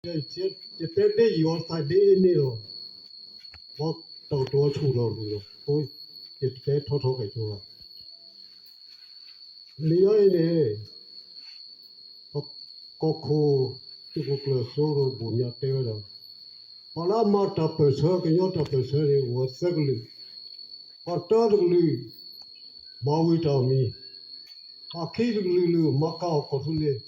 ယတဲဒ်အံၤအီၤသးဒ်အံၤန့ၣ်လီၤ. တၢ်ကတိၤဆူၣ်လီၤရူၤလီၤ, ယတဲထီထီကဲဆိဘၣ်. လံာ်အံၤန့ၣ် ကီၢ်ခိၣ် သုးခိၣ်ကျၢၢ်စိရိၤဘိၣ်ညါတဲဝဲဒၣ်, ပှၤလၢအမၤတၢ်ပၢၢ်ဆၢ ကညီတၢ်ပၢၢ်ဆၢန့ၣ် အိၣ်ဝဲသၢကလုာ်, ပှၤတၢတကလုာ် မၤဝံၤတၢ်မံၤ, ပှၤခံတကလုာ်လုာ် မၤကၢ်အီၤကီၢ်သူလ့ၤ,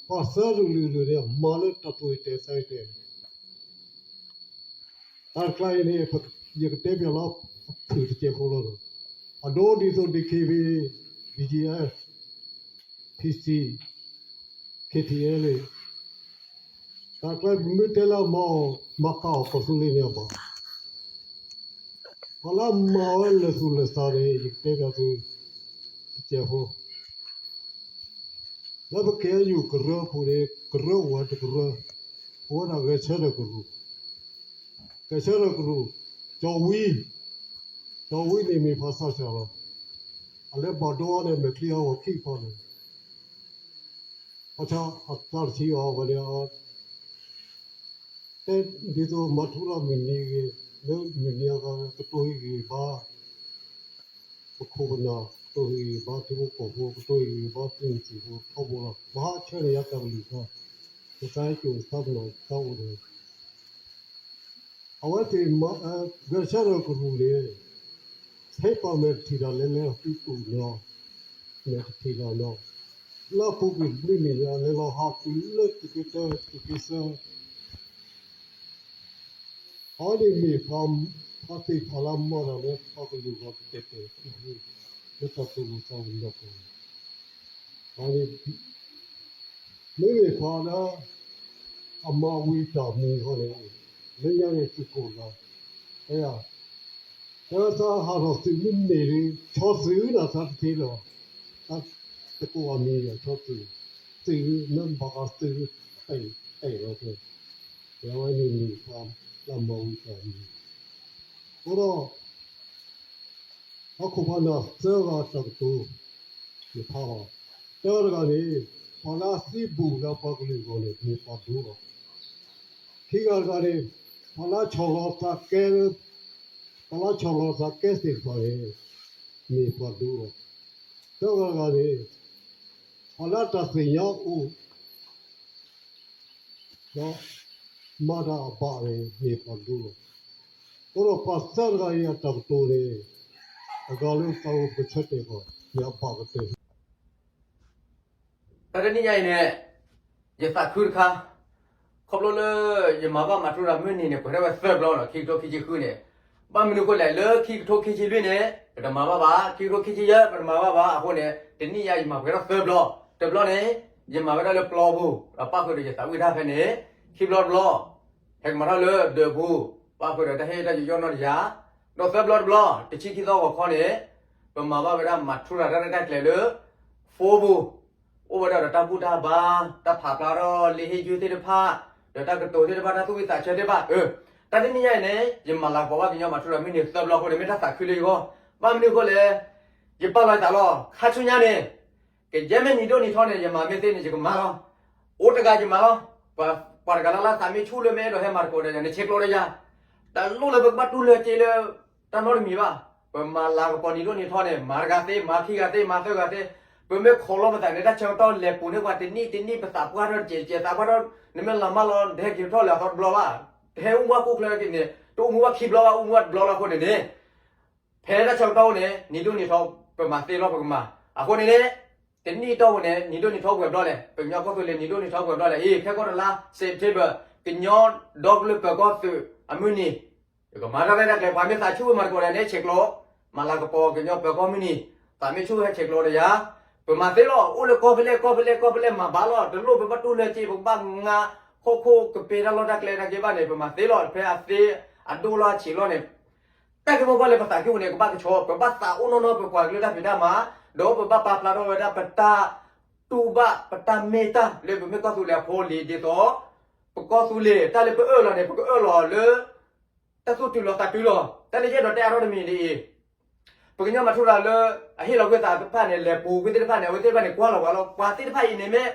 ပှၤသၢတကလုာ်လုာ်န့ၣ် မၤလၢတၢ်တိာ်တဲာ်သဲတဲာ် တၢ်တကျါအံၤန့ၣ် ယကတဲပၠးလီၤ ဖုၣ်တစဲးဖိလီၤ. အဒိဒ်သိး DKBA, BGF, PC, KTLA တၢ်ကျါ ပမ့ၢ်တဲလၢမၤအီၤ မၤကၢ်အီၤကီၢ်သူလ့ၤန့ၣ်အဘၣ်, ပှၤလၢအမၤဝဲလၢာ်သူၣ်လၢာ်သးန့ၣ် ယကတဲပၠးသု တစဲးဖိ လၢပ KNU ကရၢအပူၤန့ၣ် ကရၢအိၣ်ဝဲတကရၢ, အိၣ်ဝဲဒၣ်ဂဲၤဆၢထၢၣ်ကရူၢ်, ဂဲၤဆၢထၢၣ်ကရူၢ်, ကၠီၤဝံ, ကၠီၤဝံန့ၣ်မ့ၢ်ပှၤသးစၢ်လီၤ. အလဲၤဘၣ်ဒိအီၤန့ၣ် မဲာ်ချံအဂီၢ်ခံကပၤန့ၣ် အဆၣ်အသးတဆံအီၤဝဲန့ၣ် တဲဒ်သိးမၤထူရၤမုၢ်နံၤဂ့ၤ, လၢမုၢ်နံၤအဂီၢ် ကတိၤဟ့ၣ်ဂံၢ်ဘါ ပခိၣ်ပနၢ်, ကတိၤဟ့ၣ်ဂံၢ်ဘါထံဖိကီၢ်ဖိ, ကတိၤဟ့ၣ်ဂံၢ်ဘါသုးမုၢ်သံၣ်ဘိထီဘိလီၤ. ဘၣ်ဆၢန့ၣ်ယၤတၢ်ကလုၢ်ကထါ, ကစၢ်ယွၤကဆိၣ်သးပနီၣ်တၢ်အိၣ်ဒီး အဝဲသ့ၣ် ဂဲၤဆၢထၢၣ်ကရူၢ်န့ၣ် ဖဲပှၤမဲာ်တထံၣ်တၢ်လဲၤလဲၤ သုတူၢ်နီၤ မဲာ်တထံၣ်တၢ်နီၤ, လၢအပူၤကွံာ်မုၢ်နံၤန့ၣ် အလဲၤလီၤဟးတုၤလၢသုးက့တၢ သုးက့သၢ အဝဲန့ၣ်မ့ၢ်ပှၤ ပှၤသ့ၣ်တဖၣ်လၢအမၤတၢ်လၢပှၤကလုာ်အဂီၢ်ကတဲာ်တဲာ်ဖျုးဖျုး လၢတၢ်သူၣ်မံသးမံနီၢ်ကီၢ်န့ၣ် အဝဲန့ၣ် မ့မ့ၢ်ပှၤလၢ အမၤဝံၤတၢ်မံၤအဃိန့ၣ် လၢညါန့ၣ်သုးကိၢ်လီၤ, အဲ တၢ်သးဟးထီၣ်သုးမုၢ်နံၤလံ ဆီသုးနၤသးတထံၣ်လီၤ, တၢ်သကိးအမံၤယၤဆီသုး, သုးမ့ၢ်ဘၣ်ဃးသုး အဲၣ်အဲၣ်လီၤ, အဝဲန့ၣ်မ့ၢ်ပှၤလၢအမၤဝံၤတၢ်မံၤ, အဃိဒီး ဟီၣ်ခိၣ်ဖးနၢ်သၢဂၤတၢ်ကတိၤ ယဖးအီၤ, တၢတဂၤန့ၣ် ပှၤလၢအသံဘူးလၢပှၤကလုာ်အဂီၢ်န့ၣ် မ့ၢ်ပှၤဒိလီၤ. ခံဂၤတဂၤန့ၣ် ပှၤလၢဆီၣ်လီၤသးကဲလၢ ပှၤလၢဆီၣ်လီၤသးကဲသ့ၣ်တဖၣ်န့ၣ် မ့ၢ်ပှၤဒိလီၤ. သၢဂၤတဂၤန့ၣ် ပှၤလၢအတၢ်သ့ၣ်ညါအိၣ် ဒီးမၤတၢ်အဘၣ်န့ၣ် မ့ၢ်ပှၤဒိလီၤ. အဃိဒီးပှၤသၢတဂၤအံၤအတၢ်ကတိၤန့ၣ် အဂၤလၢသးအိၣ်ပကဆၢတဲာ်အီၤ ယဘၣ်ကတၢၢ် တၢ်တနံၣ်ညါအံၤန့ၣ် ယသးခုတခါ, ခီဖျိလၢ ယမၤဘၣ်မၤထူရၤမုၢ်နံၤန့ၣ် ပှဲၤထီၣ်ဝဲသၢဘျီလီၤ, ခံကထိခံဆံဃုန့ၣ်, ဘၣ်မနုၤအဃိလဲၣ် လၢခံကထိခံဆံလွံၢ်န့ၣ် ပတမၤဘၣ်ဘၣ်, ခံကထိခံဆံယဲၢ် ပတမၤဘၣ်ဘၣ်, အဃိန့ၣ် တနံၣ်ညါယမၤပှဲၤထီၣ်သၢဘျီ, တဘျီန့ၣ် ယမၤဝဲဒၣ်လၢပျီပူၤ ဒီးပၣ်ဃုာ်ဒီးယသးဝံၣ်တၢ်ဖဲန့ၣ်, ခံဘျီတဘျီ ဟဲကမၤထီၣ်လၢဒၢးပူၤ, ပၣ်ဃုာ်ဒီးတၢ်ဟ့ၣ်တၢ်ယိယီၣ်နီၢ်တယၤ, ဒီးသၢဘျီတဘျီ တဆံခံသီဂီၤခီန့ၣ် ပမၤဘၣ်ဝဲဒၣ်မၤထူရၤတၢ်ရဲၣ်တၢ်ကျဲၤလၢ phone ပူၤ, အိၣ်ဝဲဒၣ်ဒီးတၢ်ဘူၣ်တၢ်ဘါ, တၢ်ဖးဖျါထီၣ်လံာ်ဟ့ၣ်ယုၢ်သ့ၣ်တဖၣ်, ဒီးတၢ်ကတိၤသ့ၣ်တဖၣ်, တၢ်သူၣ်ဝံၣ်သးဆၢသ့ၣ်တဖၣ်, အၢ, တၢ်တနံၣ်ညါအံၤန့ၣ် ယမၤလၤကပီၤဘၣ်ကညီမၤထူရၤမုၢ်နံၤသၢဘျီအဃိန့ၣ် မ့ၢ်တၢ်သးခုလၢယဂီၢ်, ဘၣ်မနုၤအဃိလဲၣ်, ယပာ်လီၤယသးလီၤ, ခါဆူညါန့ၣ် ကယဲၢ်မ့ၢ်နံၤဒိၣ်နံၤထီန့ၣ် ယမၤမ့ၢ်သ့န့ၣ် ယကမၤလီၤ, အိၣ်တဂၤယမၤလီၤ, ပှၤတဂၤလၢ်လၢ်သးမ့ၢ်ဆူၣ်လၢမ့ၢ်အဲၣ်ဒိးဟဲမၤသကိးဒီးယၤန့ၣ် ဆဲးကျိးဒီးယၤ, တလိၣ်လၢပကဘၣ်တူၢ်လၢက့လၢ တၢ်နီတမံၤဘၣ်, ပမၤလၤကပီၤနံၤဒိၣ်နံၤထီန့ၣ် မၤတဂၤသ့, မၤခံဂၤသ့, မၤသၢဂၤသ့, ပမ့ၢ်ခိးလီၤပသးန့ၣ် တၢ်ဆၢကတီၢ်လဲၤပူၤန့ၢ်ပှၤတနံၣ်တနံၣ် ပသးပှၢ်ထီၣ်တစဲးတစဲး သးပှၢ်ထီၣ်, နမ့ၢ်လၤမၢ်လီၤ တဟဲက့ၤထီၣ်လၢအသီတဘျီဘၣ်, တဟဲအိၣ်မူဘၣ်ကိၣ်ချၢက့ၤန့ၣ် တအိၣ်မူဘၣ်ခံဘျီဘၣ် အိၣ်မူဘၣ်တဘျီလီၤအဃိန့ၣ်န့ၣ် ဖဲတၢ်ဆၢကတီၢ်အိၣ်န့ၣ် နံၤဒိၣ်နံၤထီ ပမၤသ့လီၤပကမၤ, အဃိန့ၣ်န့ၣ် တနံၣ်အတီၢ်ပူၤန့ၣ် နံၤဒိၣ်နံၤထီပှဲၤဘျီလဲၣ်, ပကညီကီၢ်သူလ့ၤနံၤဒိၣ်နံၤထီပှဲၤဘျီလဲၣ်, အံၤ ခဲကီၢ်တလါ September ကညီဒီကလုာ်ပၢၤကီၢ်သုးအမုၢ်နံၤ, ယကမၤတၢ်ရဲၣ်တၢ်ကျဲၤ ပှၤမ့ၢ်သးဆူၣ်မၤသကိးဒီးန့ၣ် ဆဲးကျိး, မၤလၤကပီၤကညီပၢၤကီၢ်မုၢ်နံၤ, သးမ့ၢ်ဆူၣ်ဟဲဆဲးကျိးဒီးယၤ, ပမၤသ့လီၤ, အိၣ်လၢကီၢ်ဖဲလဲၣ် ကီၢ်ဖဲလဲၣ် ကီၢ်ဖဲလဲၣ်မၤဘၣ်လီၤ, တလိၣ်ပဘၣ်တူၢ်လၢက့ ပကဘၣ်ငါဟီၣ်ခိၣ်ကပ့ၤတၢ်လီၢ်တၢ်ကျဲတၢ်က့ဘၣ်န့ၣ် ပမၤသ့လီၤ, ဖဲအသ့အဒိၣ်လီၤအဆံးလီၤန့ၣ် တၢ်ဂ့ၢ်မိၢ်ပှၢ်လၢပသးက့ၢ်ပူၤန့ၣ် ကဘၣ်ကဆှီ, ပဘၣ်သးအိၣ်နီၢ်နီၢ် ပပှၤကလုာ်တၢ်ဖံးတၢ်မၤ, ဒီးပဘၣ်ပာ်ဖျါထီၣ်ဝဲဒၣ်ပတၢ်တူၢ်ဘၣ်ပတၢ်မ့ၢ်တၢ်လၢပမ့ၢ်ကီၢ်သူလ့ၤအဖိလံၤဒ်သိး ပကီၢ်သူလ့ၤ တၢ်လၢပအၢၣ်လီၤန့ၣ် ပကအၢၣ်လီၤလၢ တၢ်သူၣ်တုၤလီၤသးတုၤလီၤ, တၢ်လၢယအဲၣ်ဒိးတဲအါထီၣ်တမံၤဒ်အံၤ ပကညီမၤထူရၤလၢ အဟ့ၣ်လီၤကွံာ်သးတဖၣ်န့ၣ် လဲၤပူၤကွံာ်သ့ၣ်တဖၣ်န့ၣ် အဝဲသ့ၣ်တဖၣ်န့ၣ် ကွၢ်လီၤပှၤလီၤ, ပှၤသ့ၣ်တဖၣ်အံၤန့ၣ်မ့ၢ်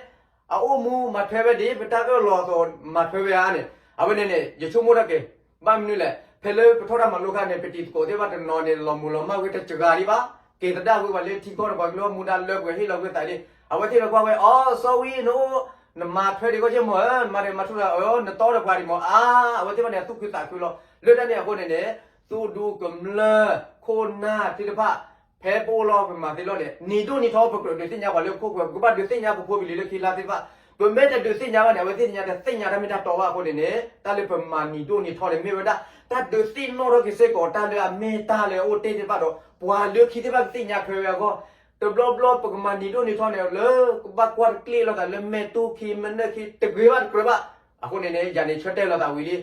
အအိၣ်မူမၤထွဲဝဲဒ် ပတၢ်အၢၣ်လီၤအသိးမၤထွဲဝဲဧါန့ၣ်, အဝဲန့ၣ်န့ၣ် ယဆိကမိၣ်တၢ်က့ၤ, ဘၣ်မနုၤလဲၣ်, ဖဲလၢပထီၣ်တၢ်မၤလိခါန့ၣ် ပတံၤသကိးသ့ၣ်တဖၣ်တနီၤန့ၣ် လီၤမုၢ်လီၤမၢ်ဝဲတစှၤဒံးဘၣ်, က့ၤသဒၣ်ဝဲပှၤလၢထံကီၢ်ဒီးပှၤကလုာ်အီၣ်မူဒါလၢပှဲၤဟ့ၣ်လီၤကွံာ်သးလံ, အဝဲသ့ၣ်လၢကွၢ်ဝဲ အိ စီဝံ နအိၣ် နမၤထွဲဒံးကီၢ်က့မ့ၢ်ဧၢ, နမၤထွဲမၤထူရၤအီၤ နတီဒီးပှၤဒံးမ့ၢ်ဧါ, အဝဲသ့ၣ်တဖၣ်န့ၣ် အသူၣ်ခုသးခုလီၤ. လၢတၢ်န့ၣ်အဃိန့ၣ်န့ၣ် သူၣ်ဒူကမျၢၢ် ခိၣ်နၢ်သ့ၣ်တဖၣ် ဖဲပအိၣ်လီၤပမၤသ့လီၤန့ၣ် နံၤဒိၣ်နံၤထီ ပကြၢးဒုးသ့ၣ်ညါပှၤလၢခိၣ်ဃၢၤ ပကဘၣ်ဒုးသ့ၣ်ညါပဖိပလံၤလၢခံလါသ့ၣ်တဖၣ်, ပမ့ၢ်တဒုးသ့ၣ်ညါဘၣ်န့ၣ် အဝဲသ့ၣ်ညါတသ့ၣ်ညါတၢ်မ့ၢ်တၢ်တီဘၣ်အဃိန့ၣ်န့ၣ် တၢ်လၢပမၤနံၤဒိၣ်နံၤထီန့ၣ် မ့ၢ်ဝဲဒၣ် တၢ်ဒုးသ့ၣ်နီၣ်ထီၣ်က့ၤစ့ၢ်ကီး တၢ်လၢအမ့ၢ်တၢ်လၢအအိၣ်တ့ၢ်သ့ၣ်တဖၣ်ဒီး ပှၤလၢခံသ့ၣ်တဖၣ်ကသ့ၣ်ညါထွဲဝဲအဂီၢ်, တဘျီဘျီပကမၤနံၤဒိၣ်နံၤထီန့ၣ် လၢကဘၣ်ကွၢ်တကျ့ၣ်လိာ်သးလၢမဲာ်တူၢ်ခံ မဲာ်နၢၣ်ခံ တဂ့ၤဘၣ်တကြၢးဘၣ်, အဃိန့ၣ်န့ၣ် ယၤန့ၣ်ဆၢတဲာ်လီၤသး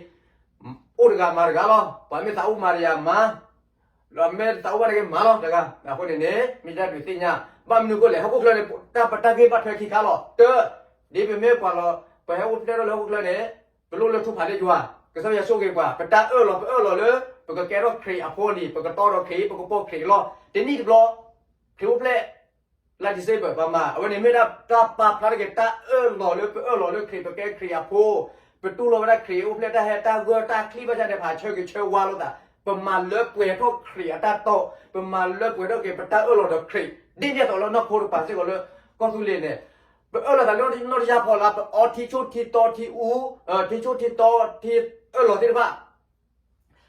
ဝံၤလံ အိၣ်တဂၤမၤတဂၤလီၤ, ပှၤမ့ၢ်သးအိၣ်မၤတယၤမၤ, ဒီးမ့ၢ်သးအိၣ်ဘၣ်တဂ့ၤမၤလီၤတဂၤ, အဃိန့ၣ်န့ၣ် မ့ၢ်တၢ်ဒုးသ့ၣ်ညါ, ဘၣ်မနုၤအဃိလဲၣ် ဟီၣ်ခိၣ်ချၢန့ၣ် တၢ်ပတၢ်ဂ့ၢ်ဘၣ်ထွဲခံခါလီၤ, တၢ, ဒ်ပမ့ၢ်ပှၤလီၤ ပဟဲအိၣ်ဖျဲၣ်ထီၣ်လၢဟီၣ်ခိၣ်ချၢန့ၣ် ပလိၣ်လၢထူၣ်ဖးလၢယွၤ, ကစၢ်ယွၤဆိၣ်ဂ့ၤပှၤ, ပတၢ်အၢၣ်လီၤ ပအၢၣ်လီၤလၢ ပကကဲထီၣ်ခရံာ်အဖိအလံၤ ပကတီဒီးခရံာ် ပကပိာ်ခရံာ်အလီၢ်, တနံၣ်တဘျီ ခရံာ်အိၣ်ဖျဲၣ် လါ December ပမၤ, အဝဲန့ၣ်မ့ၢ်ဒၣ်တၢ်ပာ်ဖျါထီၣ်က့ၤ တၢ်အၢၣ်လီၤလၢပအၢၣ်လီၤလၢခရံာ် ပကဲခရံာ်အဖိ, ပတူၢ်လိာ်ဝဲဒၣ်ခရံာ်အိၣ်ဖျဲၣ် တၢ်ဟဲတၢ်ဂၢၢ်တၢ်ချံဘၣ်ဆၣ်န့ၣ် ပဟးဆၢဂ့ၤဆၢဝါလိာ်သး, ပမၤလၢပှဲၤထီၣ်ခရံာ်အတၢ်တီ, ပမၤလၢပှဲၤထီၣ်က့ၤ ပတၢ်အၢၣ်လီၤဒီးခရံာ်, ဒ်န့ၣ်အသိးလၢနီၢ်ခိတပၤစ့ၢ်ကီးလၢ ကီၢ်သူလ့ၤန့ၣ် ပအၢၣ်လီၤသးလၢနီၢ်တယၢ်ဖီလာ် ပအီထံဆိၣ်ထံတီထံအူ, ထံဆိၣ်ထံတီထံအၢၣ်လီၤသ့ၣ်တဖၣ်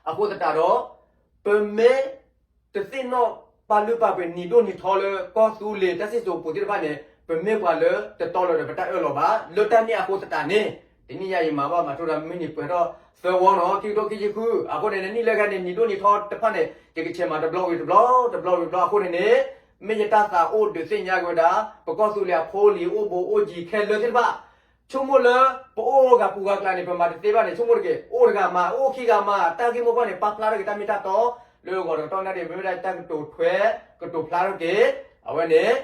အဃိသတးဒီး ပမ့ၢ်တသ့ၣ်နီၣ်ပာ်လုၢ်ပာ်ပှ့ၤနံၤဒိၣ်နံၤထီလၢကီၢ်သူလ့ၤတၢ်စံၣ်စိၤပူၤသ့ၣ်တဖၣ်န့ၣ် ပမ့ၢ်ပှၤလၢတတီလီၤဒီးပတၢ်အၢၣ်လီၤဘၣ်. လၢတၢ်န့ၣ်အဃိသတးန့ၣ် တနံၣ်ညါအံၤမၤဘၣ်မၤထူရၤ မုၢ်နံၤပှဲၤထီၣ်သၢဝီနီၤ ခံကထိခံဆံဃု အဃိန့ၣ် နနံၣ်လၢအဂၤန့ၣ် နံၤဒိၣ်နံၤထီတဖၣ်န့ၣ် ယကဆဲးမၤတဘျီဝံၤတဘျီ တဘျီဝံၤတဘျီအဃိန့ၣ်န့ၣ် မ့ၢ်ယတၢ်သးအိၣ်ဒုးသ့ၣ်ညါက့ၤဝဲဒၣ် ပကီၢ်သူလ့ၤအဖိအလံၤအိၣ်ဘူးအိၣ်ယံၤခဲလၢာ်သ့ၣ်တဖၣ် ဆိကမိၣ်လၢ ပအိၣ်ဂၤပူၤဂၤကျါန့ၣ် ပမၤတသ့ဘၣ်န့ၣ် ဆိကမိၣ်တက့ၢ်. အိၣ်တဂၤမၤ အိၣ်ခံဂၤမၤ တၢ်ဂ့ၢ်မိၢ်ပှၢ်န့ၣ် ပာ်ဖျါထီၣ်က့ၤတၢ်မ့ၢ်တၢ်တီ လၢအဂီၢ်တကတီၢ်ညါဒၣ် မ့ၢ်ဝဲဒၣ်တၢ်ကတိၤထွဲ ကတိၤဖျါထီၣ်က့ၤ အဝဲန့ၣ်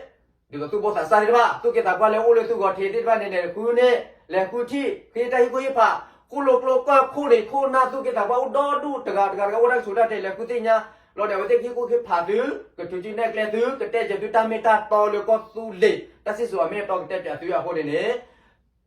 ဒ်သိးသူၣ်ဘီၣ်သးစၢ်သ့ၣ်တဖၣ် သူၣ်က့သးပှၢ်လၢအိၣ်လၢသူၣ်ဂီၤထံးသ့ၣ်တဖၣ်န့ၣ်န့ၣ် ဃုန့ၢ် လဲၤဃုထံၣ် ဃ့တၢ်ဟ့ၣ်ကူၣ်ဟ့ၣ်ဖး ဃူလိာ်ကျိကၢၢ်ခိၣ်န့ၣ် ခိၣ်နၢ်သူၣ်က့သးပှၢ်အိၣ်ဒီဒူၣ် တဂၤတဂၤတဂၤအိၣ်တၢ်ကဆိးတၢ်တဲာ် လဲၤဃုသ့ၣ်ညါ လီၤန့ၣ် အဝဲသ့ၣ်ကဟ့ၣ်ကူၣ်ဟ့ၣ်ဖးသု ကထုးစုနဲၣ်ကျဲသု ကတဲစၢၤသုတၢ်မ့ၢ်တၢ်တီလၢကီၢ်သူလ့ၤ တၢ်စံၣ်စိၤအမ့ၢ်အတီကတဲပၠးသုအဃိန့ၣ်န့ၣ်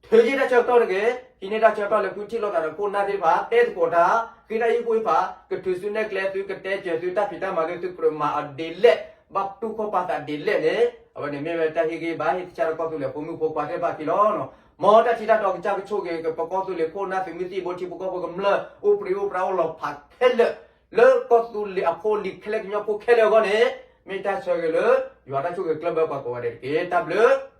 ထုးယ့ၢ်တၢ်ဆၢကတီၢ်တဂ့ၤ, ဟံးန့ၢ်တၢ်ဆၢကတီၢ်လၢဃုထံၣ်လိာ်သးဒီးခိၣ်နၢ်သ့ၣ်တဖၣ် တဲသကိးတၢ်, ဃ့တၢ်ဟ့ၣ်ကူၣ်ဟ့ၣ်ဖး, ကထုးစုနဲၣ်ကျဲသု ကတဲစၢၤသုတၢ်ဖံးတၢ်မၤသု သုကြၢးမၤအီၤဒ်လဲၣ်, ဘၣ်တူၢ်ခီၣ်ပာ်သးဒ်လဲၣ်န့ၣ် အဝဲန့ၣ်မ့ၢ်ဝဲတၢ်ဟ့ၣ်ဂံၢ်ဘါဟ့ၣ်သဆၣ်ဒီးကီၢ်သူလ့ၤဖိမုၣ်ဖိခွါသ့ၣ်တဖၣ်အခံလီၤ. မ်တၢ်ထံတၢ်တီကစၢ်ကဆိၣ်ဂ့ၤက့ၤပကီၢ်သူလ့ၤခိၣ်နၢ်သုးမုၢ်သံၣ်ဘိထံဖိကီၢ်ဖိကမျၢၢ် အိၣ်ပြံအိၣ်ပြါအိၣ်လီၤဖးခဲလၢာ် လၢကီၢ်သူလ့ၤအဖိအလံၤခဲလၢာ်ကညီဖိခဲလၢာ်အဂီၢ်န့ၣ် မ့ၢ်တၢ်ဆၢဂ့ၤလၢ ယွၤတၢ်ဆိၣ်ဂ့ၤကျၢၢ်ဘၢပှၤကိးဂၤဒဲးတက့ၢ်. တၢ်ဘျုး